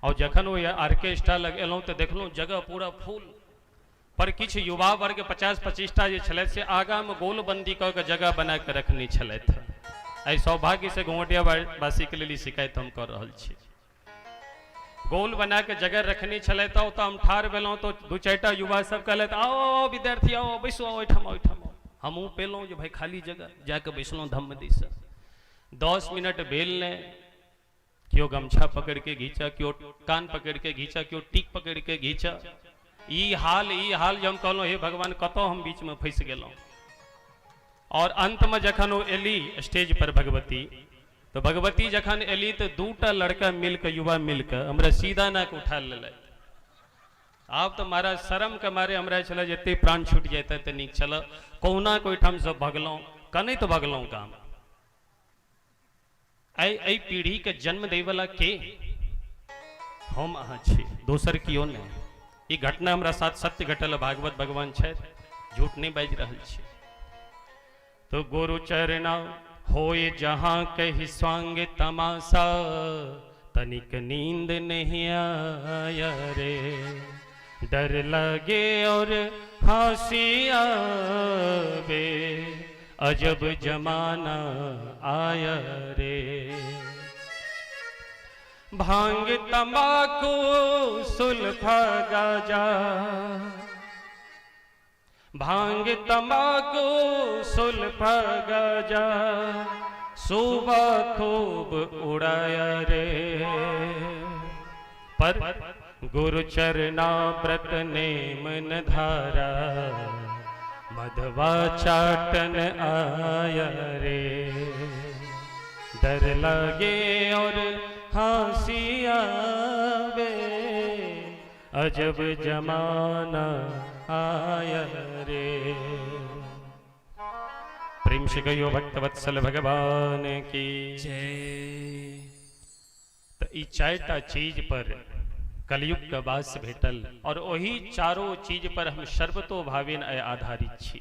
और जखन ओहि ऑर्केस्ट्रा लग एलहुँ तऽ देखलहुँ जगह पूरा फुल, पर किछु युवा वर्ग 50-25 टा जे छलथि से आगाँमे गोलबंदी कऽ के जगह बना कऽ रखने छलथि। एहि सौभाग्यसँ घोंघटिया वासीके लेल ई शिकायत हम कऽ रहल छी। गोल बना के जगह रखने छलै तऽ ओतऽ हम ठाढ़ भेलहुँ तऽ दू चारिटा युवा सब कहलथि, आओ आओ विद्यार्थी आओ, बैसू, आओ ओहिठाम, ओहिठाम आओ। हमहूँ पेलहुँ जे भाई खाली जगह, जाके बैसलहुँ धम्म दिस। 10 मिनट भेल नहि, केओ गमछा पकड़ के घींचा, केओ कान पकड़ के घींचा, केओ टीक पकड़ के घींचा। ई हाल, ई हाल जे हम कहलहुँ हे भगवान, कतऽ हम बीच में फंसि गेलहुँ। और अंत में जखन ओ एली स्टेज पर भगवती, तो भगवती जखन एली तो दूटा लड़का मिलके, युवा मिलके हमरा सीधा नाक उठा लेलथि। आब तो महाराज शर्म के मारे हमरा छलै जे एते प्राण छूटि जैते तऽ नीक छल। कहुना के ओहिठाम से भगलहुँ, कनैत भगलहुँ गाम। एहि पीढ़ी के जन्म दैवला के हम अहाँ छी, दोसर केओ नहि। ई घटना हमरा साथ सत्य घटल, भागवत भगवान छथि, झूठ नहीं बाजि रहल छी। तो गुरु चरणा होए जहाँ कही स्वांग तमाशा, तनिक नींद नहीं आया रे, डर लगे और हंसी आवे, अजब जमाना आया रे। भांग तंबाकू सुल्फा गाजा, भांग तंबाकू सुल्फा गाजा, सुबह खूब उड़ाया रे। पर गुरु चरना व्रत नेम न धारा, मधवा चाटन आया रे, डर लगे और हंसी आवे, अजब जमाना आया रे। प्रेम से कहियो भक्त वत्सल भगवान की जय। तो ई चारिटा चीज पर कलयुग के वास भेटल और ओही चारो चीज पर हम सर्वतोभावेन आधारित छी।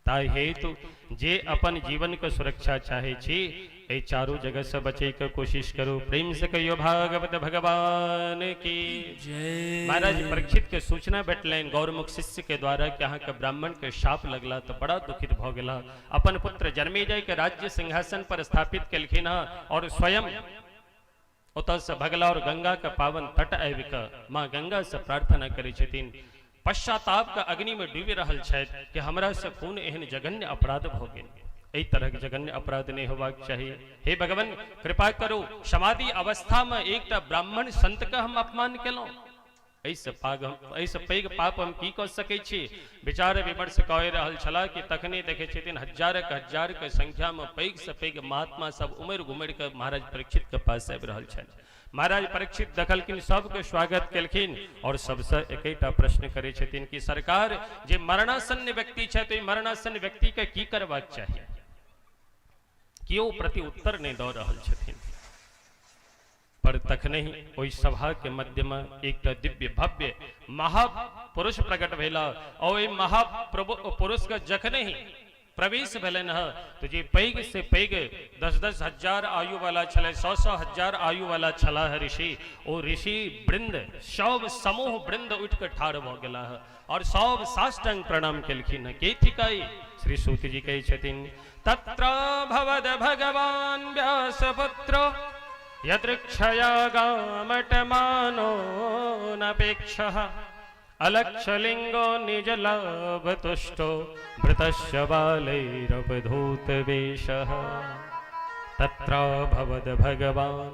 ताहि हेतु जे अपन जीवन के सुरक्षा चाहे छी, एहि चारू जगह से बचे के कोशिश करू। प्रेम से कहियो भागवत भगवान की जय। महाराज परीक्षित के सूचना भेटलनि गौरमुख शिष्य के द्वारा कि अहाँ के ब्राह्मण के शाप लगला, तो बड़ा दुखित भ गेला। अपन पुत्र जन्मेजय के राज्य सिंहासन पर स्थापित केलखिन हँ और स्वयं ओतऽ से भगला और गंगा के पावन तट आबि कऽ माँ गंगा से प्रार्थना करै छथिन। पश्चाताप के अग्नि में डूबि रहल छथि कि हमरा से कोन एहन जघन्य अपराध भऽ गेल, एहि तरहक जघन्य अपराध नहि होबाक चाही। हे भगवान कृपा करू, समाधि अवस्था में एकटा ब्राह्मण संत के हम अपमान केलहुँ, एहिसँ पैघ पाप हम की कऽ सकै छी। विचार विमर्श कऽ रहल छलाह कि तखने देखै छथिन हजारक हजार के संख्या में पैघ से पैघ महात्मा सब उमड़ि घुमड़ि कऽ महाराज परीक्षित के पास आबि रहल छथि। महाराज परीक्षित देखलखिन, सबके स्वागत केलखिन और सबसँ एकेटा प्रश्न करै छथिन कि सरकार जे मरणासन्न व्यक्ति छथि, ओहि मरणासन्न व्यक्ति के की करबाक चाही। केओ प्रति उत्तर नहि दऽ रहल छथिन। पर तखने ही ओहि सभा के मध्य में एकटा दिव्य भव्य महापुरुष प्रकट भेला और ओहि महाप्रभु पुरुष के जखने ही प्रवेश भेलनि हँ तो जे पैघ से पैघ 10-10 हजार आयु वाला छलै, 100-100 हजार आयु वाला छला है ऋषि, ओ ऋषि वृंद सब समूह वृंद उठि कऽ ठाढ़ भऽ गेला हँ और सब साष्टांग प्रणाम केलखिन हँ। के थिकाई? श्री सूत जी कहै छथिन, तत्र भवद भगवान व्यासपुत्र यदृक्षया गामटमानो नपेक्षः अलक्षलिंगो निजलाभ तुष्टो भृतस्य बालैरवधूत वेशः। तत्र भवद भगवान,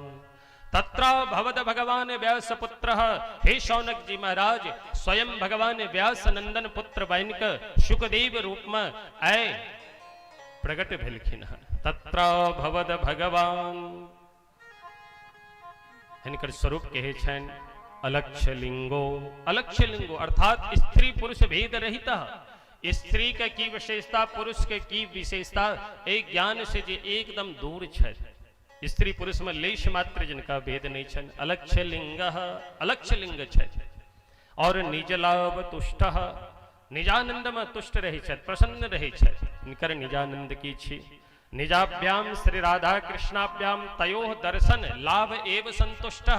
तत्र भवद भगवान व्यासपुत्र। हे शौनक जी महाराज, स्वयं भगवान व्यास नंदन पुत्र बन के शुकदेव रूप में आए प्रकट भेलखिन हन। तत्र भवद भगवान हिनकर स्वरूप कहे छनि अलक्ष्य लिंगो। अलक्ष्य लिंगो अर्थात स्त्री पुरुष भेद रहित। स्त्री के की विशेषता, पुरुष के की विशेषता, एक ज्ञान से जे एकदम दूर छथि। स्त्री पुरुष में लेश मात्र जिनका भेद नहीं छनि, अलक्ष्य लिंग, अलक्ष्य लिंग छथि। और निजलाभ तुष्ट, निजानंद में तुष्ट रहे छथि, प्रसन्न रहे छथि। हिनकर निजानंद की छी? निजाभ्याम श्री राधा कृष्णाभ्याम तयोः दर्शन लाभ एव संतुष्ट।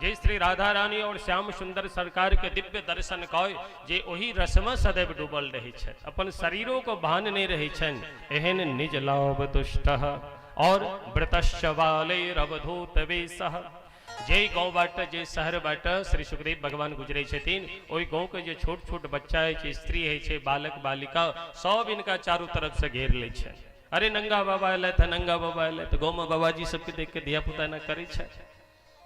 जे श्री राधा रानी और श्याम सुंदर सरकार के दिव्य दर्शन कय जे ओही रस में सदैव डूबल रहे छथि, अपन शरीरों को भान नहीं रहे छनि, एहन निज लाभ तुष्ट। और व्रतश्च बालैरवधूत वेशः। जे गाँव बाट जे शहर बाट श्री सुखदेव भगवान गुजरै छथिन, ओहि गाँव के जे छोट छोट बच्चा होइ छै, स्त्री होइ छै, बालक बालिका सब हिनका चारू तरफ से घेर लै छै। अरे नंगा बाबा एलथि हँ, नंगा बाबा एलथि। गाँव में बाबाजी सबके देख के धिया पुता एना करै छै।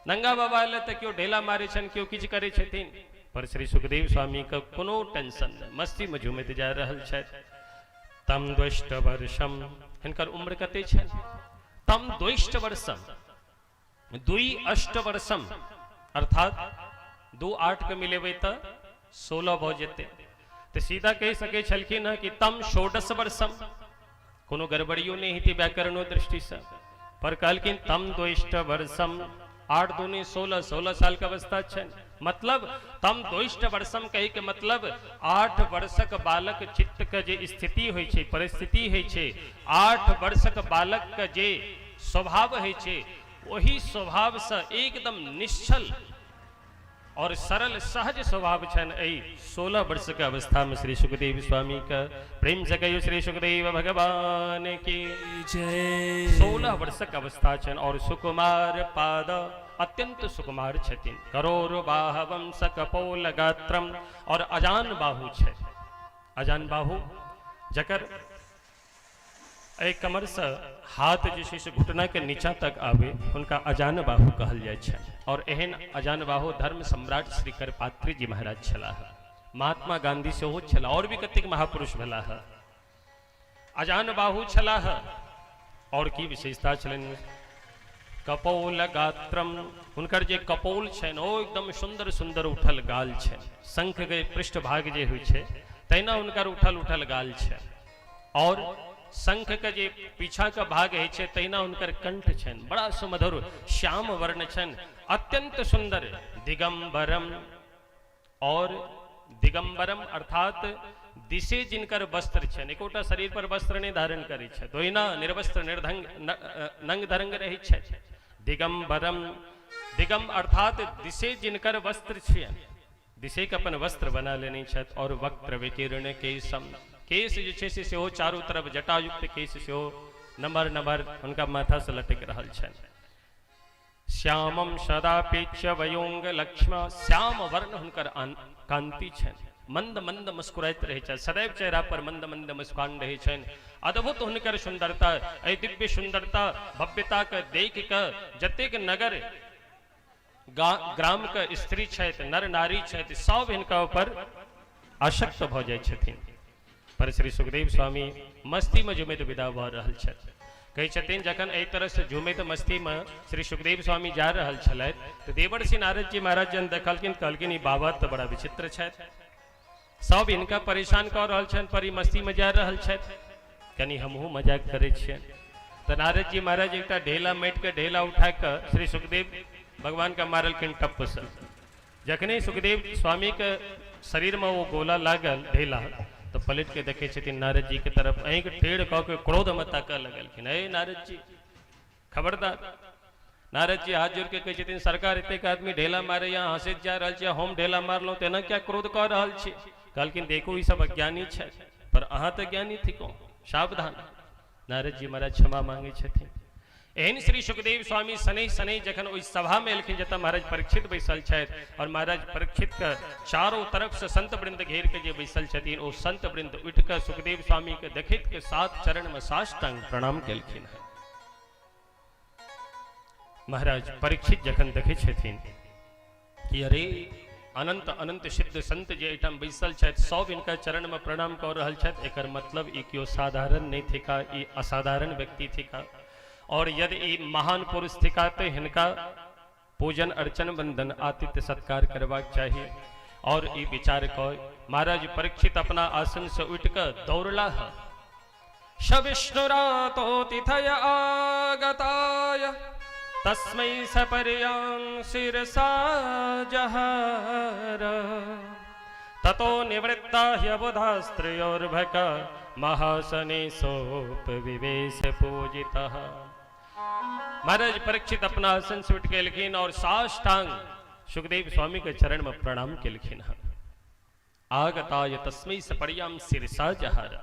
नंगा बाबा एलथि तऽ केओ ढेला मारै छनि, केओ किछु करै छथिन, पर श्री सुखदेव स्वामी के कोनो टेंशन नहि, मस्ती में झूमैत जा रहल छथि। तम द्वष्ट वर्षम, हिनकर उम्र कते छनि? तम द्वष्ट वर्षम दुई अष्ट वर्षम, अर्थात 2 8 के मिलेबै तऽ 16 भऽ जेतै। तऽ सीधा कहि सकै छलखिन हँ कि तम षोडश वर्षम, कोनो गड़बड़ियो नहि हेतै व्याकरणो दृष्टिसँ, पर कहलखिन तम द्वैष्ट वर्षम, 8 दूनी 16, 16 साल के अवस्था छनि। मतलब तम द्वैष्ट वर्षम कहे के मतलब 8 वर्षक बालक चित्त के जे स्थिति होइ छै, परिस्थिति होइ छै, 8 वर्षक बालक के जे स्वभाव होइ छै, ओहि स्वभाव से एकदम निश्चल और सरल सहज स्वभाव छनि एहि 16 वर्ष के अवस्था में श्री सुखदेव स्वामी के। प्रेम से कहियो श्री सुखदेव भगवान की जय। 16 वर्षक अवस्था छनि और सुकुमार पाद, अत्यंत सुकुमार छथिन। करोड़ बाहवम सकपोल गात्रम, और अजान बाहु छै। अजान बाहु जकर एहि कमरसँ हाथ जे छै से घुटना के नीचा तक आवे, हुनका अजान बाहु कहल जाइ छै। और एहन अजान बाहु धर्म सम्राट श्री करपात्री जी महाराज छलाह, महात्मा गांधी सेहो छलाह, और भी कतेक महापुरुष भेलाह। अजान बाहु छलाह। और की विशेषता छलनि? कपोल गात्रम, हुनकर जे कपोल छनि ओ एकदम सुंदर सुंदर उठल गाल छनि। शंख के पृष्ठभाग जे होइ छै तहिना हुनकर उठल उठल गाल छै। और शंख के जे पीछा के भाग होइ छै तहिना हुनकर कंठ छनि, बड़ा सुमधुर श्याम वर्ण छनि, अत्यंत सुंदर। दिगंबरम, और दिगंबरम अर्थात दिशे जिनकर वस्त्र छनि, एकोटा शरीर पर वस्त्र नहि धारण करै छथि, ओहिना निर्वस्त्र निर्धंग नंग धरंग रहै छथि। दिगंबरम, दिगम अर्थात दिशे जिनकर वस्त्र छियनि, दिशे के अपन वस्त्र बना लेने छथि। और वक्त्र विकीर्ण केशम, केश जे छै से सेहो चारू तरफ जटायुक्त केश सेहो नमहर नमहर हुनका माथा से लटकि रहल छनि। श्यामम सदा पेक्ष वयोंग लक्ष्म, श्याम वर्ण हुनकर कांति छनि, मंद मंद मुस्कुराइत रहै छथि, सदैव चेहरा पर मंद मंद मुस्कान रहै छनि। अद्भुत हुनकर सुंदरता, एहि दिव्य सुंदरता भव्यता के देख के जतेक नगर ग्राम के स्त्री छथि, नर नारी छथि, सब हिनका ऊपर आसक्त भऽ जाइ छथिन। पर श्री सुखदेव स्वामी मस्ती में झुमैत विदा भऽ रहल छथि। कहै छथिन जखन एहि तरह से झुमैत मस्ती में श्री सुखदेव स्वामी जा रहल छलथि तऽ देवर्षि नारद जी महाराज जन देखलखिन, कहलखिन ई बाबा तऽ बड़ा विचित्र छथि, सब हिनका परेशान कऽ रहल छनि पर ई मस्ती में जा रहल छथि, कनि हमहूँ मजाक करै छियनि। तऽ नारद जी महाराज एकटा ढेला माटि के ढेला उठा कऽ श्री सुखदेव भगवान के मारलखिन टप्प से। जखने सुखदेव स्वामी के शरीर में वो गोला लागल ढेला, तो पलट के देखे छथिन नारद जी के तरफ, आँखि टेढ़ कऽ के क्रोध में ताकऽ लगलखिन, ए नारद जी खबरदार। नारद जी हाथ जोड़ के कहै छथिन सरकार एतेक आदमी ढेला मारैया, हंसैत जा रहल छी, हम ढेला मारलहुँ तऽ एना किया क्रोध कऽ रहल छी? कहलखिन देखू ई सब अज्ञानी छथि, पर अहाँ तऽ ज्ञानी थिकहुँ, सावधान। नारद जी महाराज क्षमा मांगै छथिन। एहन श्री सुखदेव स्वामी शनै शनै जखन ओहि सभा में एलखिन जतऽ महाराज परीक्षित बैसल छथि, और महाराज परीक्षित के चारों तरफ से संत वृंद घेर के जे बैसल छथिन, ओ संत वृंद उठि कऽ सुखदेव स्वामी के देखैत के साथ चरण में साष्टांग प्रणाम केलखिन हँ। महाराज परीक्षित जखन देखै छथिन कि अरे अनंत अनंत सिद्ध संत जे एहिठाम बैसल छथि सब हिनका चरण में प्रणाम कऽ रहल छथि, एकर मतलब ई केओ साधारण नहि थिका, ई असाधारण व्यक्ति थिका, और यदि ई महान पुरुष थिका तऽ हिनका पूजन अर्चन वंदन आतिथ्य सत्कार करबाक चाही। और ई विचार कऽ महाराज परीक्षित अपना आसन से उठि कऽ दौड़लाह। सविष्णुरातोतिथय आगताय तस्मै सपर्यां शिरसा जहार ततो निवृत्ता ह्यबुधास्त्रियोर्भक महासने सोपविवेश पूजितः। महाराज परीक्षित अपना आसन से उठ के एलखिन और साष्टांग सुखदेव स्वामी के चरण में प्रणाम केलखिन हन। आगताय तस्मै सपर्याम शिरसा जहार,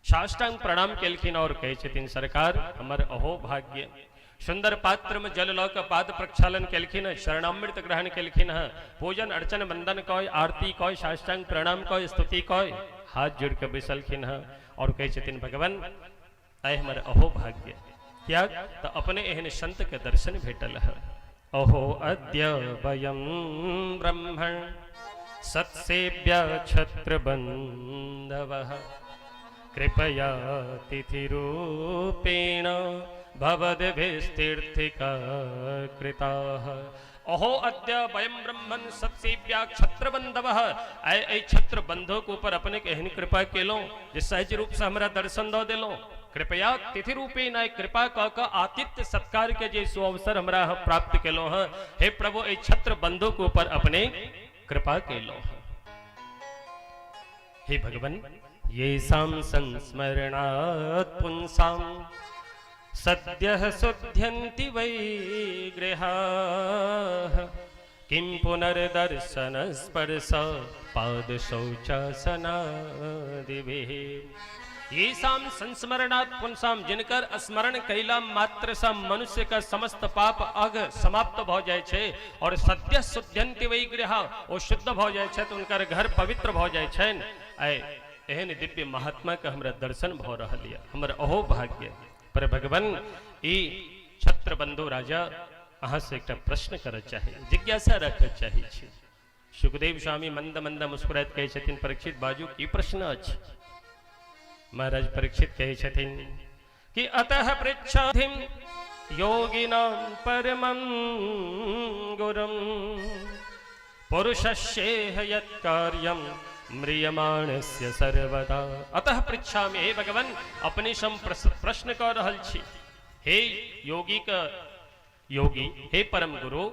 साष्टांग प्रणाम केलखिन और कहै छथिन सरकार हमर अहो भाग्य, सुंदर पात्र में जल लऽ कऽ पाद प्रक्षालन केलखिन हँ, शरणामृत ग्रहण केलखिन हँ, पूजन अर्चन वंदन कय, आरती कय, साष्टांग प्रणाम कय, स्तुति कय, हाथ जोड़ के बैसलखिन हँ और कहै छथिन भगवान आइ हमर अहो भाग्य, किया तऽ अपने एहन संत के दर्शन भेटल है। अहो अद्य वयं ब्रह्मण सत्सेव्य छत्रबन्धवः कृपया तिथिरूपेण भवद्भिस्तीर्थिका कृताः। अहो अद्य वयं ब्रह्मण सत्सेव्या छत्रबन्धवः, आइ एहि छत्रबंधो के ऊपर अपने के एहन कृपा केलहुँ जे सहज रूप से हमरा दर्शन दऽ देलहुँ। कृपया तिथि रूपेण आइ कृपा कऽ कऽ आतिथ्य सत्कार के जे सुअवसर हमरा अहाँ प्राप्त केलहुँ हँ, हे प्रभु एहि छत्रबंधो के ऊपर अपने कृपा केलहुँ हँ। हे भगवान येषां संस्मरणात् पुंसां सद्यः शुध्यन्ति वै गृहाः किं पुनर्दर्शन स्पर्श पाद शौचासनादिभिः। येषां संस्मरणात् पुंसां, जिनकर स्मरण कैला मात्र सँ मनुष्य का समस्त पाप अघ समाप्त भऽ जाइ छै और सद्य शुद्ध्यन्ति वै गृह, ओ शुद्ध भऽ जाइ छथि, हुनकर घर पवित्र भऽ जाइ छनि। आइ एहन दिव्य महात्मा के हमरा दर्शन भऽ रहल यऽ, हमर अहो भाग्य। पर भगवान ई छत्रबंधु राजा अहाँ से एकटा प्रश्न करऽ चाही, जिज्ञासा रखऽ चाही छी। सुखदेव स्वामी मंद मंद मुस्कुराइत कहै छथिन परीक्षित बाजू की प्रश्न अछि। महाराज परीक्षित कहै छथिन कि अतः पृच्छाधिम योगिनां परमं गुरुं पुरुषस्येह यत् कार्यं म्रियमाणस्य सर्वदा। अतः पृच्छामि हे भगवान, अपने सम प्रश्न कऽ रहल छी, हे योगी के योगी, हे परम गुरु,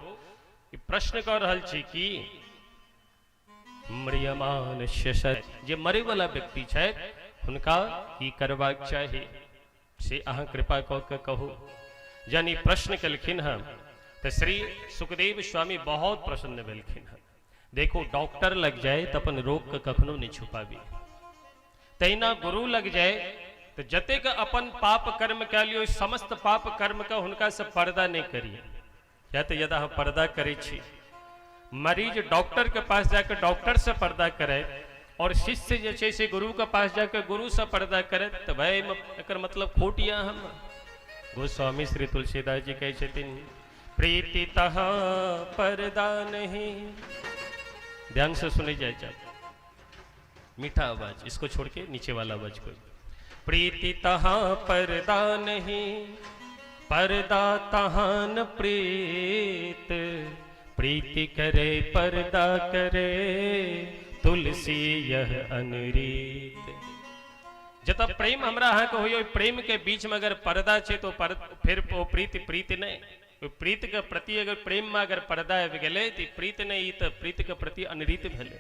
प्रश्न कऽ रहल छी कि म्रियमान जे मरे वाला व्यक्ति छथि हुनका की करबाक चाही, से अहाँ कृपा कऽ के कहू। जहन ई प्रश्न केलखिन हँ तऽ श्री सुखदेव स्वामी बहुत प्रसन्न भेलखिन हँ। देखो डॉक्टर लग जाए तऽ अपन रोग के कखनो नहि छुपाबी, तहिना गुरु लग जाए तऽ जतेक अपन पाप कर्म कए लियौ समस्त पाप कर्म के हुनका से पर्दा नहि करिए। किया तऽ यदि अहाँ पर्दा करै छी, मरीज डॉक्टर के पास जाके डॉक्टर से पर्दा करे और शिष्य जे छै से गुरु के पास जाके गुरु से पर्दा करे, तऽ भाई एकर मतलब खोट यऽ हम। गोस्वामी श्री तुलसीदास जी कहै छथिन प्रीति तहाँ पर्दा नहीं। ध्यान से सुनै जाय जाए, मीठा आवाज इसको छोड़ के नीचे वाला आवाज कोई। प्रीति तहाँ पर्दा नहीं, पर्दा तहाँ न प्रीत, प्रीति करे पर्दा करे तुलसी यह अनरीत। जतऽ प्रेम हमरा अहाँके होइए, ओहि प्रेम के बीच में अगर पर्दा छै तो फिर ओ प्रीति प्रीति नहि, ओहि प्रीत के प्रति अगर प्रेम में अगर पर्दा आबि गेलै तऽ ई प्रीत नहि, ई तऽ प्रीत के प्रति अनरीत भेलै।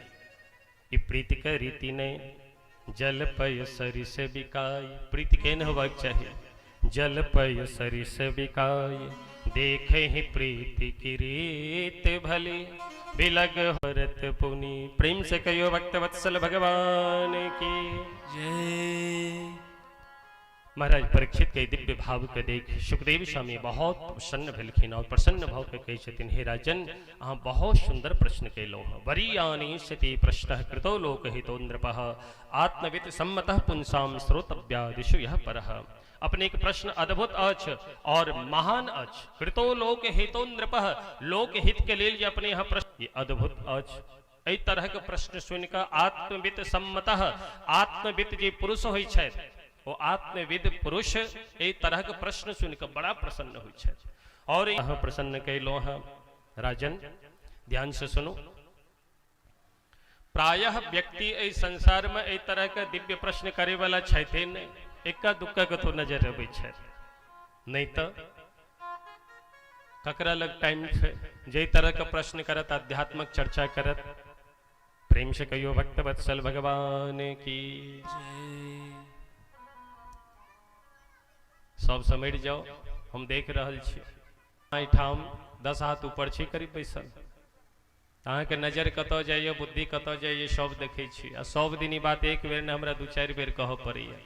ई प्रीत के रीति नहि, जल पय सरिस बिकाय, प्रीत केहन होबाक चाही, जल पय सरिस बिकाय, देखे ही प्रीति की रीत भली, बिलग हरत पुनि। प्रेम से कहियो भक्त वत्सल भगवान की जय। महाराज परीक्षित के दिव्य भाव के देख सुखदेव स्वामी बहुत प्रसन्न भेलखिन और प्रसन्न भाव के कहै छथिन हे राजन, अहाँ बहुत सुंदर प्रश्न केलहुँ हँ। वरीयानि सति प्रश्न कृतो लोकहितो नृपः आत्मविद सम्मतः पुंसां श्रोतव्यादिषु यः परः। अपने एक प्रश्न अद्भुत अछि और महान अछि। कृतो लोकहितो नृपः, लोकहित के लेल जे अपने यहाँ प्रश्न, ये अद्भुत अछि। एहि तरह के प्रश्न सुनि कऽ आत्मविद सम्मतः, आत्मविद जे पुरुष होइ छथि ओ आत्मविद पुरुष एहि तरह के प्रश्न सुनि कऽ बड़ा प्रसन्न होइ छथि। और अहाँ प्रसन्न कयलहुँ हँ राजन, ध्यान से सुनू। प्रायः व्यक्ति एहि संसार में एहि तरह के दिव्य प्रश्न करे वाला छथि नहि, एक्का दुक्का कतौ नजर अबै छथि, नहि तऽ ककरा लग टाइम छै जाहि तरह के प्रश्न करत, आध्यात्मक चर्चा करत। प्रेम से कहियो भक्त वत्सल भगवान की जय। सब समझ जाओ, हम देख रहल छी एहिठाम 10 हाथ ऊपर छी करीब बैसल, अहाँके नजर कतऽ जाइए, बुद्धि कतऽ जाइए, सब देखै छी। आ सब दिन ई बात एक बेर ने हमरा 2-4 बेर कहऽ पड़ैए,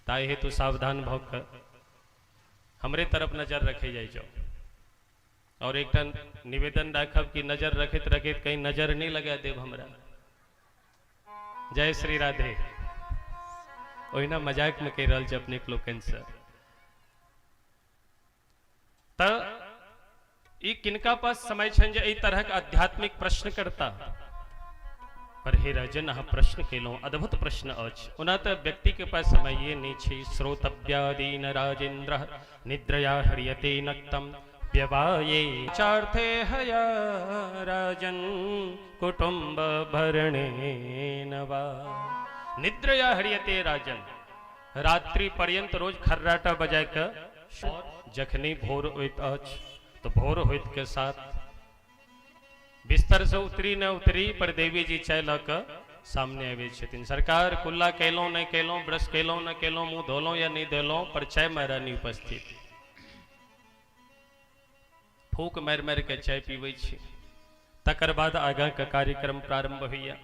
ताहि हेतु सावधान भऽ कऽ हमरे तरफ नजर रखे जाइ जाओ। और एकटा निवेदन राखब कि नजर रखैत रखैत कहीं नजर नहीं लगा देब हमरा। जय श्री राधे। ओहिना मजाक में कहि रहल छी अपने लोकनि से। तऽ ई किनका पास समय छनि जे एहि तरहक आध्यात्मिक प्रश्न करता? पर हे राजन, अहाँ प्रश्न केलहुँ, अद्भुत प्रश्न अछि। ओना तऽ व्यक्ति के पास समये नहि छै। श्रोतव्यादीन राजेंद्र निद्रया हरियते नक्तम व्यवाये चार्थे हया राजन कुटुंब भरणेन वा। निद्रया हरियते राजन, रात्रि पर्यंत रोज खर्राटा बजाय के जखनी भोर होइत अछि तो भोर होइत के साथ बिस्तर से उतरी न उतरी पर देवी जी चाय लऽ कऽ सामने आबै छथिन। सरकार, कुल्ला केलहुँ नहि केलहुँ, ब्रश केलहुँ नहि केलहुँ, मुँह धोलहुँ या नहि धोलहुँ, पर चाय महारानी उपस्थित। फूक मारि मारि के चाय पीबै छी। तकर बाद आगाँ के कार्यक्रम प्रारंभ होइया।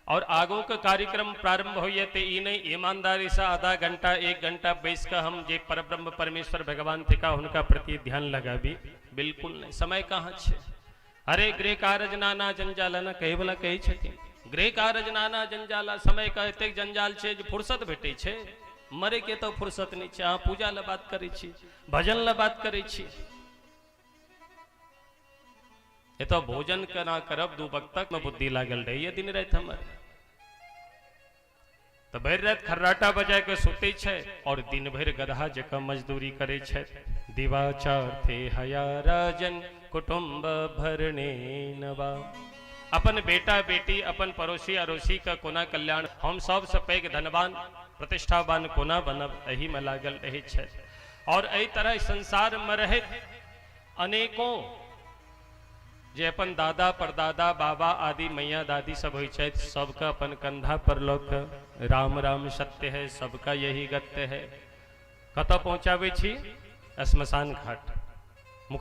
और आगू के कार्यक्रम प्रारंभ होइया तऽ ई नहि ईमानदारी से आधा घंटा एक घंटा बैस कऽ हम जे परब्रह्म परमेश्वर भगवान थिका हुनका प्रति ध्यान लगाबी, बिल्कुल नहि। समय कहाँ छै? अरे गृह कारज नाना जंजाला ने कहै वाला कहै छथिन, गृह कारज नाना जंजाला, समय के एतेक जंजाल छै जे फुर्सत भेटै छै, मरे के तऽ फुर्सत नहि छै। अहाँ पूजा लए बात करै छी, भजन लए बात करै छी, एतऽ भोजन केना करब दू वक्तक में बुद्धि लागल रहैया दिन राति हमर। तऽ भरि राति खर्राटा बजाय के सुतै छै और दिन भरि गदहा जकाँ मजदूरी करै छै। दिवाचार्थे हया राजन कुटुम्ब भरणे नवा। अपन बेटा बेटी अपन पड़ोसी अड़ोसी के कोना कल्याण, हम सबसँ पैघ धनवान प्रतिष्ठावान कोना बनब, एहिमे लागल रहै छै। और एहि तरह संसार में रहैत अनेकों जे अपन दादा परदादा बाबा आदि मैया दादी सब होइ छथि, सबके अपन कंधा पर लऽ कऽ राम राम सत्य है, सबका यही गत्य है, कतऽ पहुँचाबै छी? श्मशान घाट।